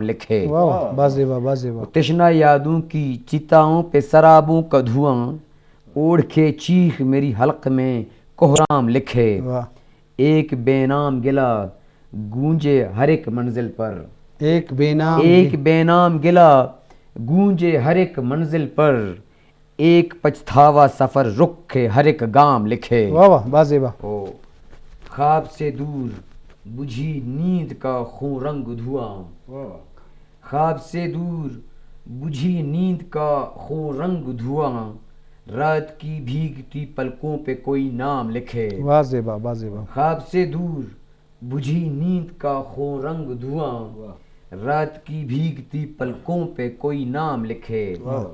لکھے۔ واہ، واہ، باز زیبا، باز زیبا۔ تشنہ یادوں کی چتاؤں پہ سرابوں کا دھواں، اوڑھ کے چیخ میری حلق میں کوہرام لکھے۔ واہ۔ ایک بے نام گلہ گونجے ہر ایک منزل پر۔ ایک بے نام ایک گلہ۔ بے نام گلہ گونجے ہر ایک منزل پر۔ ایک پچھتاوا سفر رخ کے ہر ایک گام لکھے۔ واہ واہ، باز زیبا۔ او خواب سے دور بجھی نیند کا خوں رنگ دھواں۔ واہ واہ۔ خواب سے دور بجھی نیند کا خوں رنگ دھواں، رات کی بھیگتی پلکوں پہ کوئی نام لکھے۔ واہ زیبا، باز زیبا۔ خواب سے دور بجھی نیند کا خوں رنگ دھواں، واہ۔ رات کی بھیگتی پلکوں پہ کوئی نام لکھے۔ واہ۔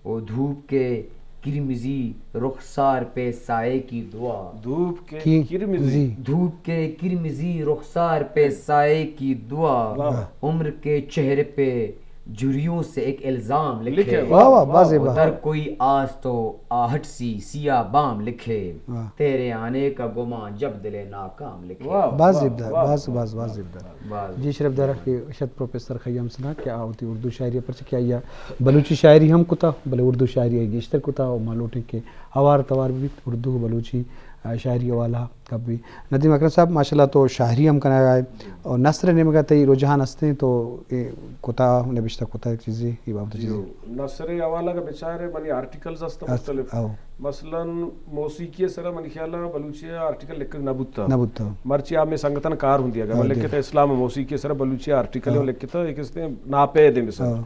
او دھوپ کے کرمزی رخسار پہ سائے کی دعا۔ دھوپ کے کی کرمزی۔ زی۔ دھوپ کے کرمزی رخسار پہ سائے کی دعا۔ واہ۔ عمر کے چہرے پہ جھریوں سے ایک الزام لکھے۔ لکھے۔ واہ واہ، باز زیبا۔ در کوئی آس تو آہٹ سی سیاہ بام لکھے۔ واہ۔ تیرے آنے کا گمان جب دل ناکام لکھے۔ واہ، باز واہ، زیبدار، واہ، باز، واہ، باز، باز واہ۔ زیبدار۔ باز۔ جی شرف دارا کہ شت پروفیسر خیام سنا کہ آ وتی اردو شاعری ء پرچہ کہ آئی ء بلوچی شاعری ہم کتا، بلے اردو شاعری ء گیشتر کتا، و ما لوٹیں کہ ہوار توار بیت اردو و بلوچی، آ، شاعری حوالہ کبھی۔ ندیم اکرم صاحب، ماشاءاللہ تو شاعری ہم کنگا ہے اور نثر نیمگا تئی رجحان ہستیں، تو اے کتا، نبشتہ کتا، چیزے اے بابت؟ جی، چیزے؟ نثر حوالہ کا بچار ہے، منی آرٹیکلز ہست است، مختلف۔ او۔ مثلاً موسیقی سرا منی خیال ہے بلوچی آرٹیکل لکھگ نہ بوتا۔ نہ بوتا۔ مرچی آ میں سنگتن کار ہوں دیا گیا۔ ہاں، میں لکھتا دیا۔ اسلام موسیقی سرا بلوچی آرٹیکل ہاں۔ لکھتا، ایک اس نے ناپید ہیں مثال۔ ہاں۔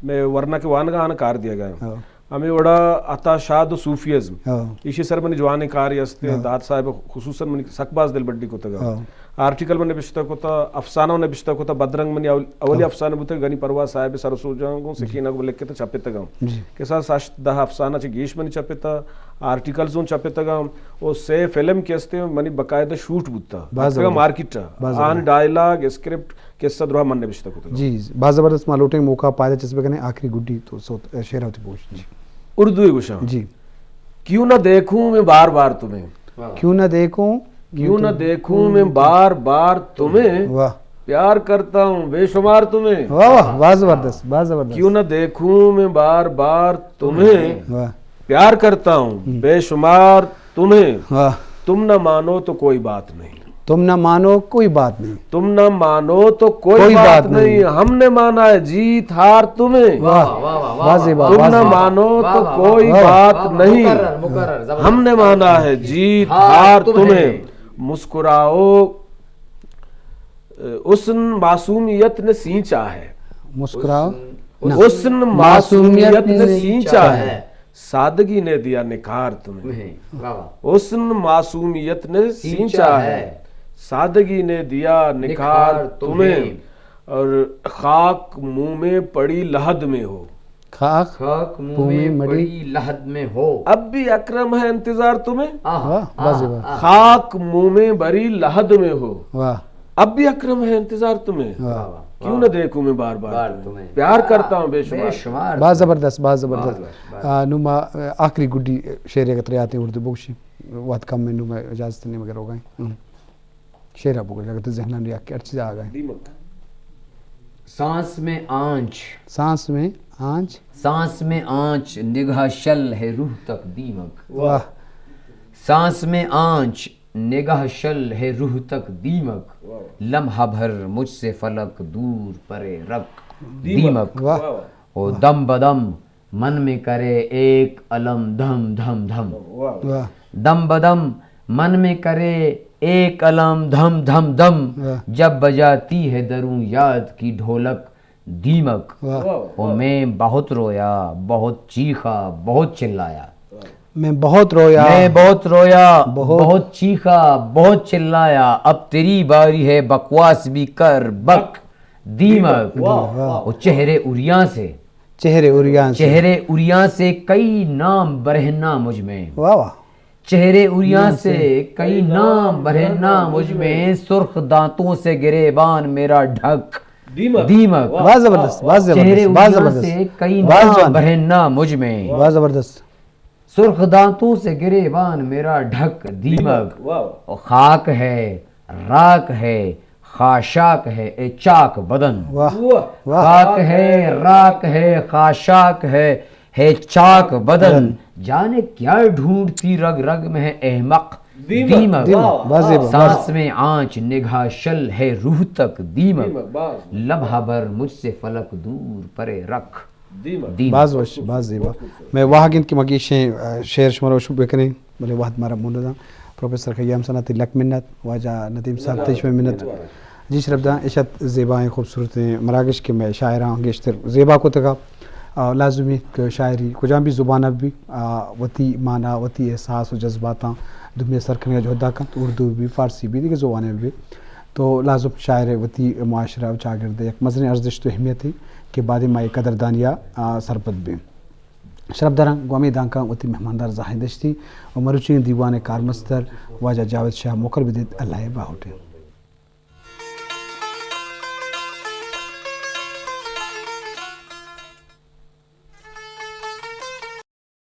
میں ورنہ کے وانگا آن کار دیا گیا۔ ہاں۔ ہمیں وڑا عطا شاد و صوفیزم۔ ہاں۔ ایشی سر منی جوانیں کارے است، ہاں۔ داد صاحب خصوصاً منی سک باز دلبڈی کتگا۔ ہاں۔ آرٹیکل من نبشتہ کتا، افسانہ نبشتہ کتا، بدرنگ منی اول-، اولی ہاں۔ افسانہ بوتگ، غنی پرواز صاحب سر و سوجاں گوں ہاں۔ سکینہ گوں لکھتا چپتگا۔ جی۔ کساس ہشت دہ افسانہ چہ گیش منی چپتا، آرٹیکلز اوں چپتگا، او سے فلم کہ استے منی باقاعدہ شوٹ بوتا۔ باز اتکگا زبردست۔ مارکیٹ ء۔ باز آن زبردست۔ ڈائیلاگ، اسکرپٹ، قصہ درا من نبشتہ کتگ۔ جی، باز زبردست، ما لوٹیں موقع پائدہ چسپ کنیں، آخری گڈی تو سوت، ء، شعر وتی بوش۔ جی۔ اردو ء گوشاں۔ جی۔ کیوں نہ دیکھوں میں بار بار تمہیں۔ واہ۔ کیوں نہ دیکھوں؟ کیوں نہ دیکھوں میں بار بار تمہیں۔ واہ۔ پیار کرتا ہوں بے شمار تمہیں۔ واہ واہ، باز زبردست، باز زبردست۔ کیوں نہ دیکھوں میں بار بار تمہیں۔ واہ۔ پیار کرتا ہوں ہم۔ بے شمار تمہیں۔ واہ۔ تم نہ مانو تو کوئی بات نہیں۔ تم نہ مانو کوئی بات نہیں۔ تم نہ مانو تو کوئی کوئی بات بات نہیں۔ نہیں۔ ہم نے مانا ہے جیت ہار تمہیں۔ واہ۔ واہ، واہ، واہ، واہ، زیبا، تم واہ، نہ زیبا۔ مانو واہ، تو واہ، کوئی واہ، واہ، بات واہ، نہیں۔ مکرر، مکرر، زبردست۔ ہم نے مانا ہے جیت ہار ہار تمہیں۔ تمہیں۔ مسکراؤ، حسن معصومیت نے سینچا ہے۔ مسکراؤ۔ حسن، نہ۔ حسن معصومیت نے سینچا ہے۔ سادگی نے دیا نکھار تمہیں۔ واہ واہ۔ حسن معصومیت نے سینچا سینچا ہے۔ ہے۔ سادگی نے دیا نکھار نکھار تمہیں۔ تمہیں۔ اور خاک منہ میں پڑی لحد میں ہو۔ خاک خاک منہ منہ میں میں مڑی۔ پڑی لحد میں ہو۔ اب بھی اکرم ہے انتظار تمہیں۔ آہ، واہ، آہ، واہ زیبا۔ آہ۔ خاک منہ میں بری لحد میں ہو۔ واہ۔ اب بھی اکرم ہے انتظار تمہیں۔ واہ۔ واہ، واہ۔ کیوں نہ دیکھوں میں بار بار بار تمہیں۔ تمہیں۔ پیار کرتا ہوں بے بے شمار۔ شمار باز تمہیں۔ زبردست، باز زبردست۔ باز، باز۔ آ، نوں ما، آ، آخری گڈی شعرے اگر تریاتیں اردو بوشی۔ وقت کم میں نوں ما اجازت نہیں مگر ہو گئے۔ ہم۔ شعر ء بگوش، اگاں تو ذہنانی یک ہر چیز آگاہ۔ دیمک۔ سانس میں آنچ۔ سانس میں آنچ۔ سانس میں آنچ، نگاہ شل ہے روح تک دیمک۔ واہ۔ سانس میں آنچ، نگاہ شل ہے روح تک دیمک۔ واہ۔ لمحہ بھر مجھ سے فلک دور پرے رکھ دیمک۔ دیمک۔ واہ۔ واہ۔ او واہ۔ دم بدم من میں کرے ایک الم دھم دھم دھم۔ واہ۔ واہ۔ دم بدم من میں کرے ایک الم دھم دھم دھم۔ واہ۔ جب بجاتی ہے دروں یاد کی ڈھولک دیمک۔ واہ۔ واہ، او واہ۔ میں بہت رویا، بہت چیخا، بہت چلایا۔ واہ۔ میں بہت رویا۔ میں بہت رویا، بہت۔ بہت چیخا، بہت چلایا۔ اب تیری باری ہے، بکواس بھی کر، بک دیمک۔ دیمک۔ واہ، واہ۔ او چہرے اریاں سے چہرے اریاں سے۔ چہرے اریاں سے کئی نام برہنا مجھ میں۔ واہ واہ۔ چہرے اریاں سے کئی نام برہنا مجھ میں، سرخ دانتوں سے گریبان میرا ڈھک دیمک۔ دیمک۔ واہ۔ باز زبردست، باز زبردست، چہرے باز اریاں زبردست۔ سے کئی باز نام جوان۔ برہنا مجھ میں۔ باز زبردست۔ سرخ دانتوں سے گریبان میرا ڈھک دیمک۔ دیمک۔ واہ۔ اور خاک ہے، راک ہے، خاشاک ہے اے چاک بدن۔ واہ، واہ۔ خاک ہے، راک ہے، خاشاک ہے، ہے چاک بدن۔ جانے کیا ڈھونڈتی رگ رگ میں ہے احمق۔ دیمک۔ دیمک۔ دیمک۔ واہ، واہ۔ سانس میں آنچ نگاہ شل ہے روح تک دیمک۔ دیمک، باز۔ لمحہ بھر مجھ سے فلک دور پرے رکھ۔ دیمک۔ دیمک۔ باز وش، باز زیبا۔ مئے واہگ انت کہ ما گیشیں، آ، شعر شمارا وش بکنیں، بلے وہد مارا موندا۔ پروفیسر خیام سنا، تئی لک منت، واجہ ندیم صاحب، تئی شمئے منت۔ جی شرپ داں، اش ات زیبائیں خوبصورتیں مراگش کہ مئے شاعراں گیشتر زیبا کتگا۔ آ، لازمی کہ شاعری کجام بھی زبان ء بھی، آ، وتی مانا، وتی احساس و جذباتاں دنیا سر کنگا جہدا کنت، اردو بھی، فارسی بھی، دیگہ زبان بھی۔ تو لازم شاعر وتی معاشرہ و چاگرد یک مزنیں ارزشت و اہمیت ہے کہ بعد ما یہ قدردانیا، آ، سرپد بیں۔ شرپ داراں گوں ہمے دانکاں وتی مہماندار زاہد دشتی و مروچی دیوان کارمستر واجہ جاوید شاہ موکل بدیت۔ اللہ باہوٹیں۔